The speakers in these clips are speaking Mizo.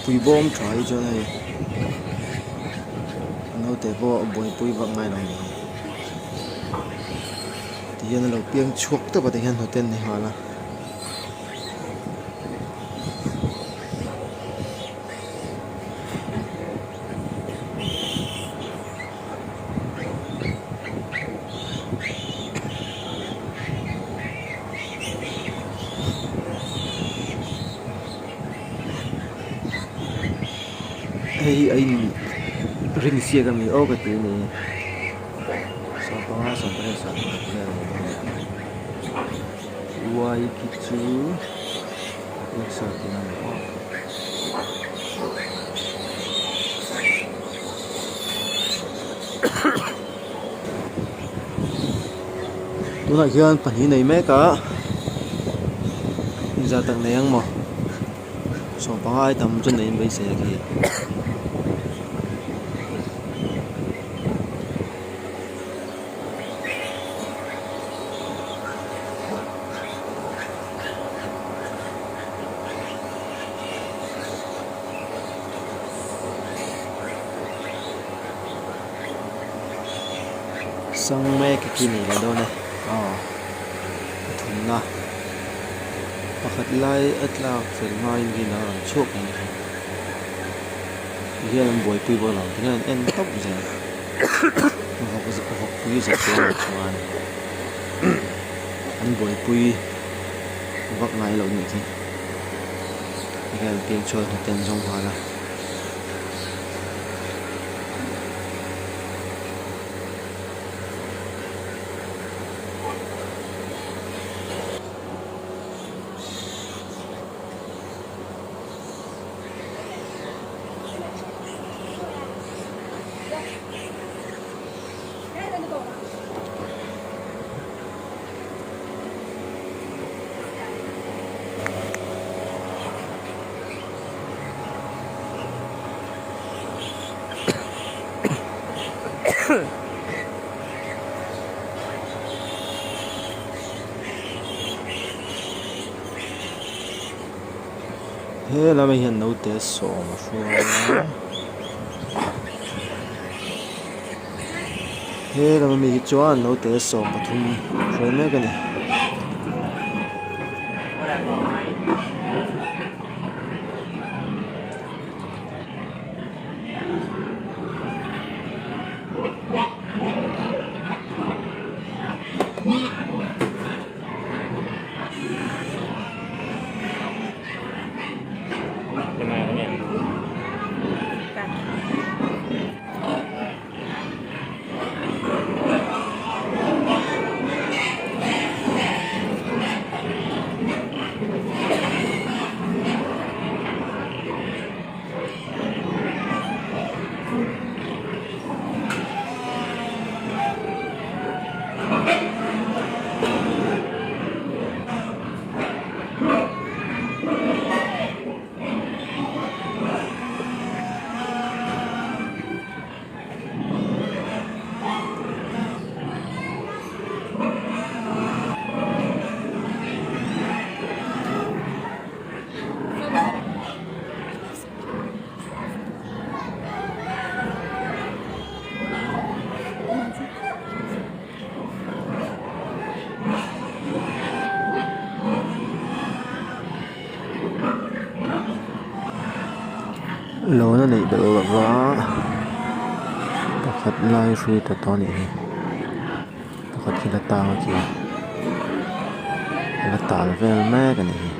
Vawkpui bawm tha hi chuan hei a naute pawh a buaipui vak ngai lo ni tihian a lo piang chhuak tawp a tihian hnute an ni nghal a. Hei hi a in rin siak a ni aw ka ti a ni 5 18 20 vel a ni dawn a uai khi chu rickshaw tihna a ni aw. Tunah hian pahnih nei mek a inzah tak nei ang maw 15 ai tam chu nei in beisei a khi. Sang mek khi nei leh dawn e aw a thumna pakhat lai a tlak fel hmain khi a rawn chhuak mai a tihian an buaipui bawk lo tihian an en tawp zel vawk vawk pui zet chuan chuan an buaipui vak ngai loh nih khi tihian pian chhuak hnute an zawng nghal a. He lamah hian naute sawm a hruai a he lama mi hi chuan naute 13 a hruai mek a ni. Loan a neih belh loh va pakhat lai hrui ta tawh a nih hi pakhat hi la tang a khi a la tal vel mek a nih hi.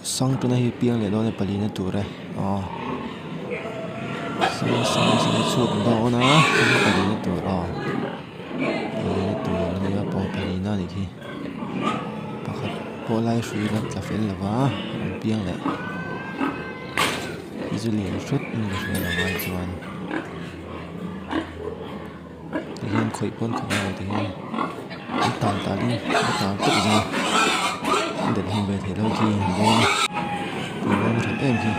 Sangtuna hi piang leh dawn e palina tur e aw Sangsanga chhuak dawn a palina tur aw palina tur a nia pawh palina a nih khi pakhat pawh lai hrui la tla fel lo va an piang leh hi chu lian hrut in ka hria lo ai chuan tihian khawih pawn khawih ang lo tihian an tal tal in a tal tawp zel a delh hlum ve theih loh khi an bawm a an bawm a that em khi.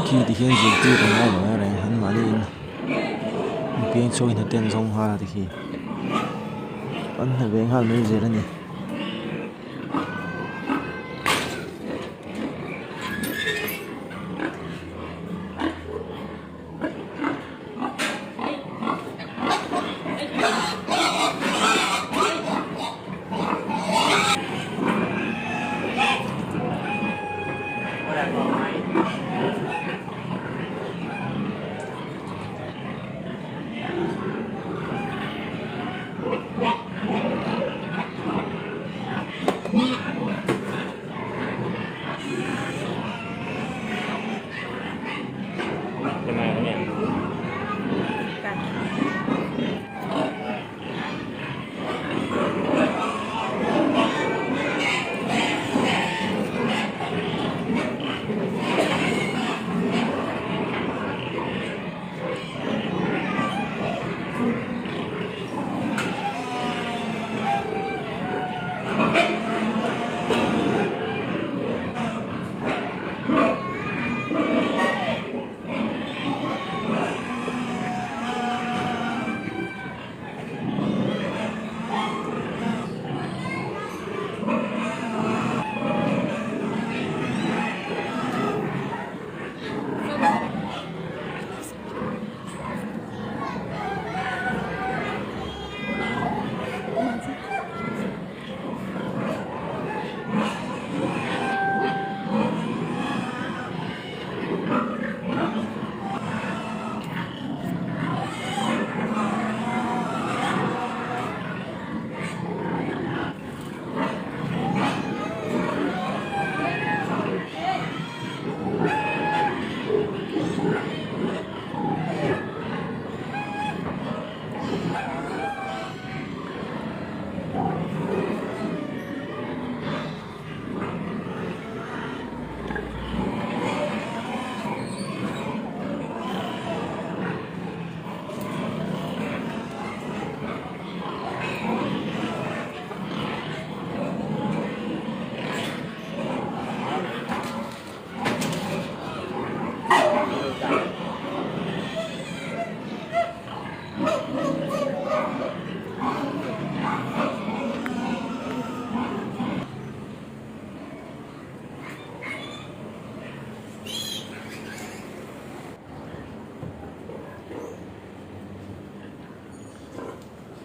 Khi ti hian zirtir a ngai lo reng reng an mahniin an piang chhuak in hnaten an zawng nghal a ti khi an hna ve nghal mai zel a ni.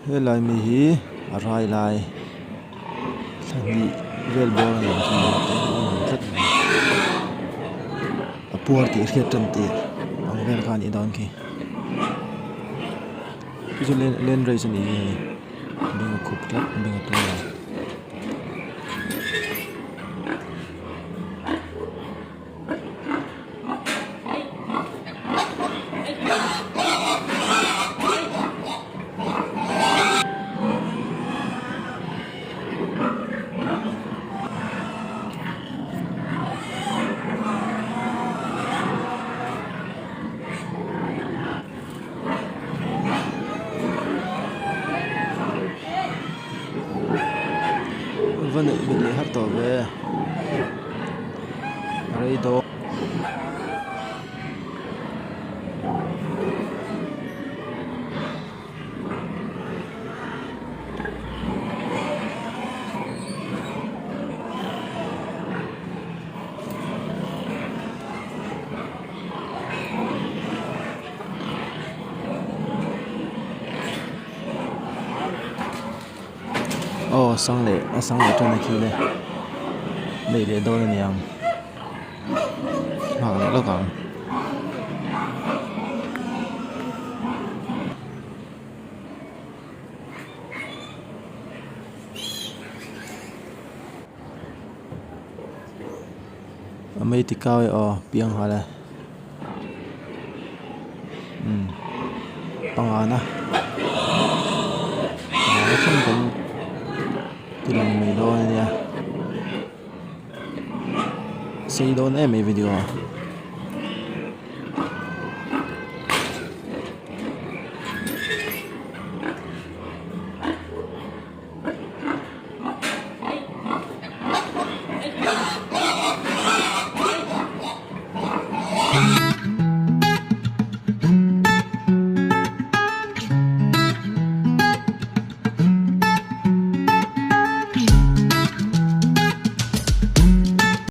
Helai mi hi a rai lai thla hnih vel bawr a ni ang chu maw tlat mai a puar tih hriat tan tih ang vel kha a nih dawn khi chu chu land race a nih hi hei beng a khup tlat beng a tuar a. Va neih ve leh har tawh ve. Rei dawn. Aw sang leh a sang leh tan a khi le neih leh dawn a niang nghak leh lawk ang. A mei ti kau e aw piang nghal e umm pangana pangana thleng kan ti lang mai dawn a nia sei dawn em mai video.